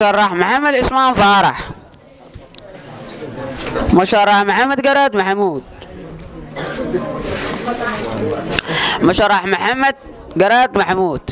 Musharax Maxamed Cismaan Faarax, Musharax Maxamed Garaad Maxamuud, Musharax Maxamed Garaad Maxamuud.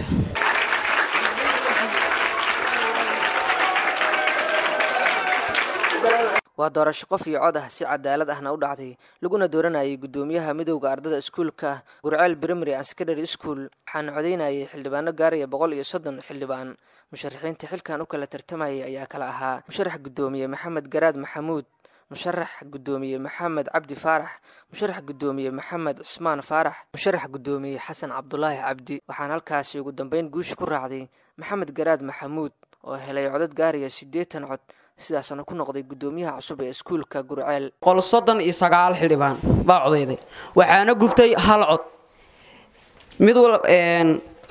Waa doorasho qof iyo cod ah, si cadaalad ahna u dhacday, laguna dooranayay guddoomiyaha midowda ardada iskuulka Gurceel Primary and Secondary School. Waxaana codeynayay xildhibaano gaaraya 130 xildhibaan. Musharaxiinta xilkan u kala tartamayay ayaa kala ahaa musharax guddoomiye Maxamed Garaad Maxamuud, musharax guddoomiye Maxamed Cabdi Faarax, musharax guddoomiye Maxamed Cismaan Faarax, musharax guddoomiye Xasan Cabdulaahi Cabdi. Waxaana halkaasi ugu dambeyn guusha ku raacday Maxamed Garaad Maxamuud oo helay codad gaaraya 80 cod, sidaasna ku noqday guddoomiyaha cusub ee iskuulka Gurceel. 139 xildhibaan baa codeyday, waxaana gubtay hal cod. Mid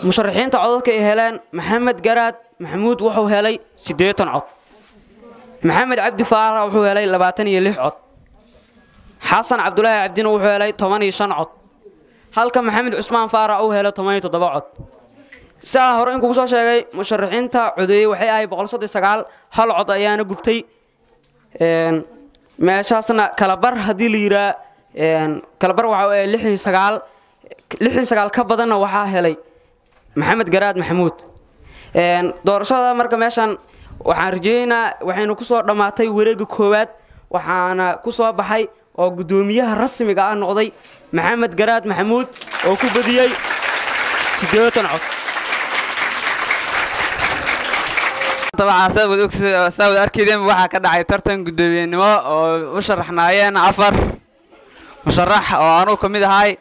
musharaxiinta codadka ay heleen: Maxamed Garaad Maxamuud wuxuu helay 80 cod, Maxamed Cabdi Faarax wuxuu helay 26 cod, Xasan Cabdulaahi Cabdina wuxuu helay 15 cod, halka Maxamed Cusmaan Faarax uu helay 17 cod. Siaa hore in kugu soo sheegay, musharaxiinta codeeyey waxay ahay 139, hal cod ayaana gubtay. Meeshaasna kalabar haddii la yiraa, kalabar waxa 69, 69 ka badanna waxaa helay Maxamed Garaad Maxamuud. Doorashada marka meeshan waxaan rajeeynaa waxaynu kusoo dhammaatay wareegga koowaad, waxaana ku soo baxay oo guddoomiyaha rasmiga ah noqday Maxamed Garaad Maxamuud oo ku badiyey 80 cod. Dabcan saa wad arkaydeen, waxaa ka dhacay tartan guddoomiyenimo oo u sharaxnaayeen 4 musharax oo anugu ka mid ahay.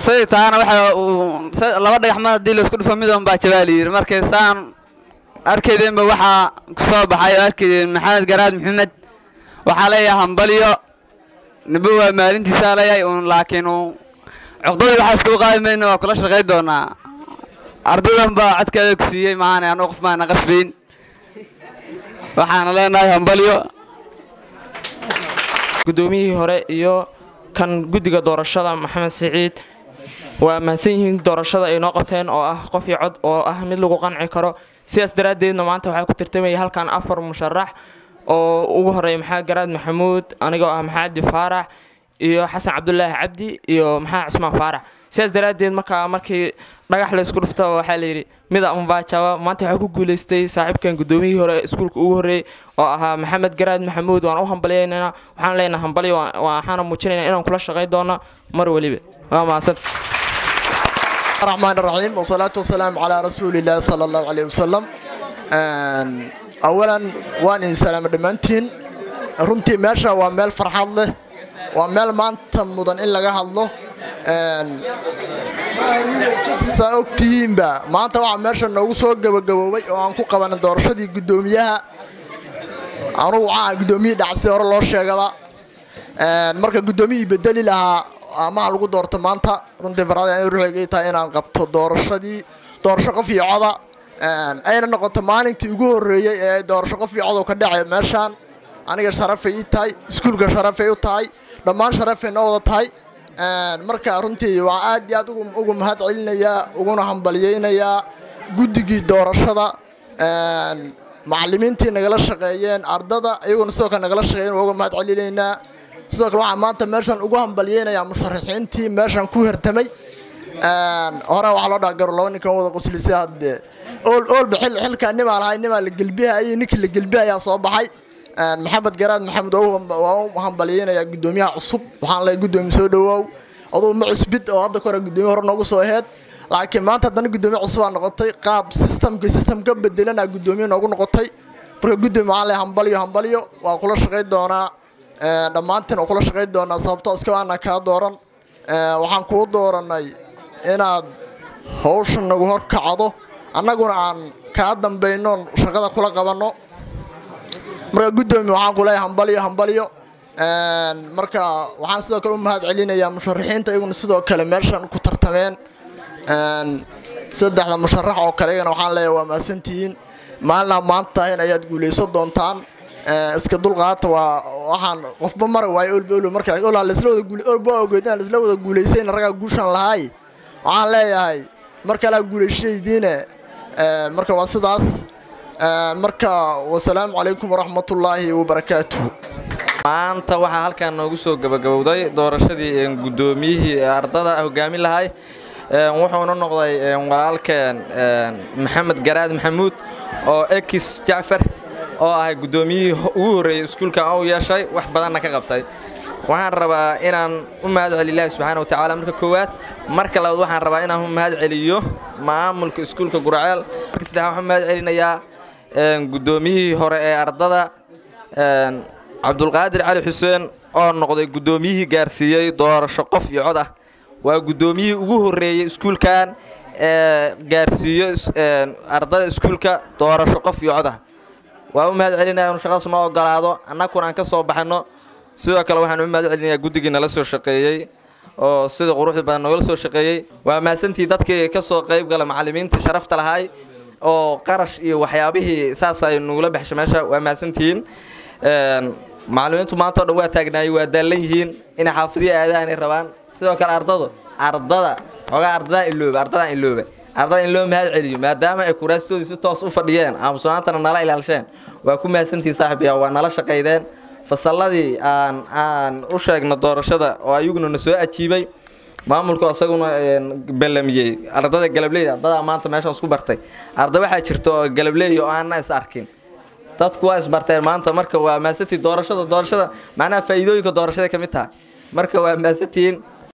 Say taana waxa laba dhagax ma haddii laisku dhufo mid un baa jabaa la yidhi. Markay saan arkaydeenba waxaa kusoo baxay oo arkaydeen Maxamed Garaad Maxamed. Waxaa leeyahay hambalyo, nibo waa maalintiisaa leeyahay uun, laakiin uu cuqdadii waxaa iskugu qaadi mayno, waa kula shaqayn doonaa. Ardaydan baa codkeeda ku siiyey maahane, anugu qof maana qasbayn. Waxaana leenahay hambalyo. Guddoomiyihii hore iyo kan guddiga doorashada Maxamed Siciid waa mahadsan yihiin doorashada ay noo qabteen oo ah qof iyo cod oo ah mid lagu qanci karo. Sidaas daraaddeedna maanta waxaa ku tartamayay halkan 4 musharax oo ugu horreeya Maxamed Garaad Maxamuud, anigoo ah Maxamed Cabdi Faarax, iyo Xasan Cabdulaahi Cabdi, iyo Maxamed Cusmaan Faarax. Sidaas daraaddeed markaa markii dhagax laysku dhufta waxaa layidhi mida unbaajaba. Maanta waxaa ku guulaystay saaxiibkan guddoomiyihii hore iskuulka ugu horreeyey oo ahaa Maxamed Garaad Maxamuud. Waan u hambalyaynaa, waxaan leenahay hambalyo, waxaana muujinaynaa inaan kula shaqayn doono mar weliba. Waa mahadsan. الرحمن الرحيم والصلاة والسلام على رسول الله صلى الله عليه وسلم. أولا waan idin salaama dhammaantiin. Runtii meesha waa meel farxad leh, waa meel maanta mudan in laga hadlo. Saa ogtihiinba, maanta waxaa meesha noogu soo gabagaboobay oo aan ku qabanay doorashadii guddoomiyaha. Anugu waxaa guddoomiyihii dhacsi hore loo sheegaba, marka guddoomiyihii bedeli lahaa amaha lagu doorto maanta. Runtii farxad in ruuxayga tahay inaan qabto doorashadii, doorasho qof iyo coda ayna noqoto maalinkii ugu horreeyey ee doorasho qof iyo cod ka dhacay meeshaan. Aniga sharafay ii tahay, iskuulka sharafay u tahay, dhammaan sharafay noo wada tahay. Marka runtii waa aad iyo aad ugu mahad celinayaa uguna hambalyeynayaa guddigii doorashada, macallimiintii nagala shaqeeyeen, ardada iyaguna sidoo kale nagala shaqeeyeen, waa uga mahad celinaynaa. Sidoo kale waxaa maanta meeshan ugu hambalyeynayaa musharaxiintii meeshan ku hertamay. Hore waxaa loo dhaha garo laba ninkan wada qoslisay, haddee ool oolba xilkaa nimaa lahay, nimaa la gelbihayay, ninkii la gelbihayaa soo baxay, Maxamed Garaad Maxamed. Waa u hambalyeynayaa guddoomiyaha cusub. Waxaan leeyahay guddoomiye soo dhawoow, aduu ma cusbid oo hadda ka hore guddoomiye hore noogu soo aheyd, laakiin maanta haddana guddoomiye cusub aa noqotay, qaab systemka system ka bedelana guddoomiye noogu noqotay. Marka guddoomiye waxaan leeyahay hambalyo, hambalyo, waa kula shaqayn doonaa dhammaantiin, waa kula shaqayn doonaa, sababtoo iska waana kaa dooran. Waxaan kuu dooranay inaad hawsha nagu hor kacdo, annaguna aan kaa dambaynoon shaqada kula qabanno. Marka guddoomiye waxaan ku leeyahay hambalyo, hambalyo. Marka waxaan sidoo kale u mahad celinayaa musharaxiinta iyaguna sidoo kale meeshan ku tartameen, saddexda musharax oo kale iyagana waxaan leeyahay waa mahadsantihiin. Maalinaa maanta tahayn ayaad guulaysan doontaan, iska dulqaata. Waa waxaan qofba mara waayo olba olba marka olaa laisla wada guul olba ogeyd inaan laisla wada guulaysayna raggaa guushan lahay. Waxaan leeyahay mar kalea guulaysaydiine. Marka waa sidaas. Marka wasalaamu calaykum waraxmatullaahi wabarakaatuhu. Maanta waxaa halkan noogu soo gabagabowday doorashadii guddoomiyihii ardada hogaamin lahay, wuxuuna noqday walaalkeen Maxamed Garaad Maxamuud oo ekis Jacfar, oo ahay guddoomiyihii ugu horreeyey iskuulkan ou yeeshay, wax badanna ka qabtay. Waxaan rabaa inaan u mahad celiyo Ilaahi subxaana wa tacaala marka koowaad. Marka labaad, waxaan rabaa inaan u mahad celiyo maamulka iskuulka Guraceel. Marka saddexaad, waxaan u mahad celinayaa guddoomiyihii hore ee ardada, Cabdulqaadir Cali Xuseen, oo noqday guddoomiyihii gaarsiiyey doorasho qof iyo cod ah. Waa guddoomiyihii ugu horreeyey iskuulkan ee gaarsiiyo ardada iskuulka doorasho qof iyo cod ah. Waa u mahad celinaya inu shaqadaas noo ogolaado, annaguna aan ka soo baxno. Sidoo kale waxaan u mahad celinayaa guddigii nala soo shaqeeyey oo sida quruxda badan noogala soo shaqeeyey. Waa mahadsantii dadkii ka soo qayb gala, macallimiinta sharafta lahay oo qarash iyo waxyaabihii saas ay nugula baxshay meesha. Waa mahadsantihiin macallimiintu. Maanta o dhan waa taagnaayey, waa daallan yihiin, inay xaafadihi aadaanay rabaan. Sidoo kale ardadu, ardada xoogaa, ardadaa ilooba, ardadaan ilooba, ardada in loo mahad celiyo maadaama ay kuraastoodii si toos u fadhiyeen, aamusnaantana nala ilaalsheen. Waa ku mahadsantihiin saaxiibaya, waa nala shaqaydeen fasalladii aan u sheegno doorashada oo ayaguna na soo ajiibay. Maamulku isaguna ballamiyey ardada galableyda, ardadaa maanta meeshaan isku bartay. Arda waxaa jirta oo galabley oo aanna is arkin, dadku waa isbarteen maanta. Marka waa mahadsantihiin. Doorashada macnaha faa'iidooyinka doorashada ka mid taha. Marka waa mahadsantihiin.